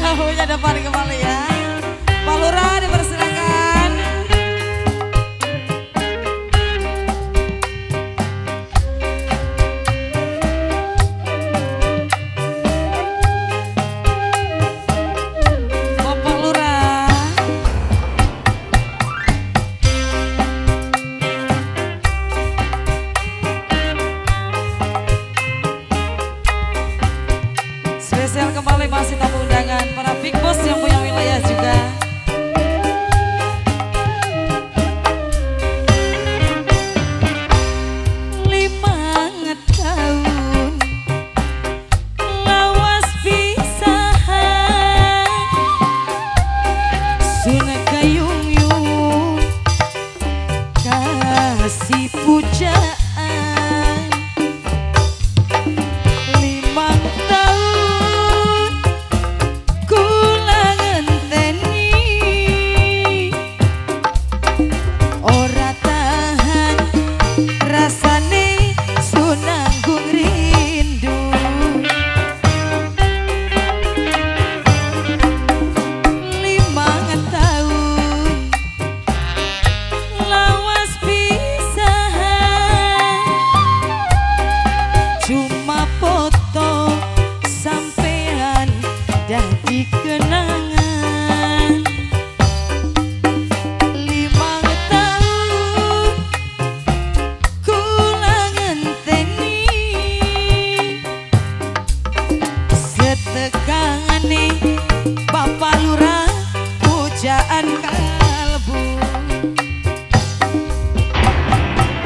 Lagunya depan kembali ya. Pak Lurah dipersilakan. Bapak Lurah. Spesial kembali masih tamu undangan para big boss yang punya wilayah juga. 5 tahun lawas pisahan, sunah kayung-yung kasih pujaan. 5 tahun kula ngenteni, ora tahan rasane sunanggung rindu. 5 tahun lawas pisahan, cuma foto sampean dadi kenangan. 5 tahun kula ngenteni, setekane Bapak Lurah pujaan kalbu.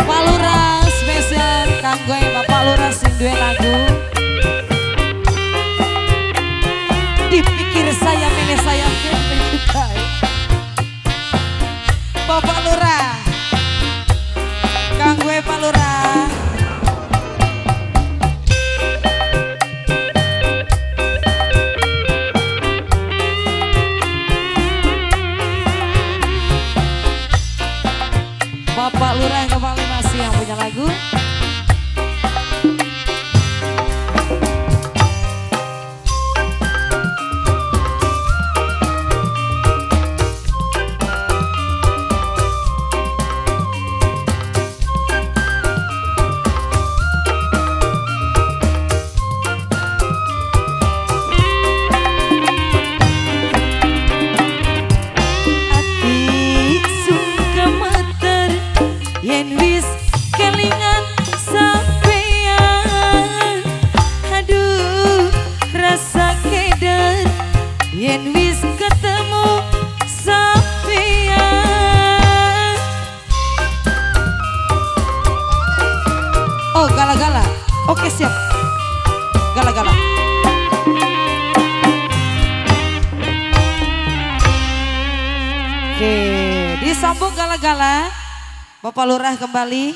Pak Lurah spesial kanggo Bapak Lurah sing duwe lagu. Dipikir saya milih saya Bapak Lurah, kanggo Pak Lurah. Bapak Lurah kembali masih yang punya lagu. Ati sungkemeter yen wis kelingan sampean, aduh rasa keder yen wis ketemu sampean. Oh gala-gala, oke siap, gala-gala. Oke, disambung gala-gala. Bapak Lurah kembali.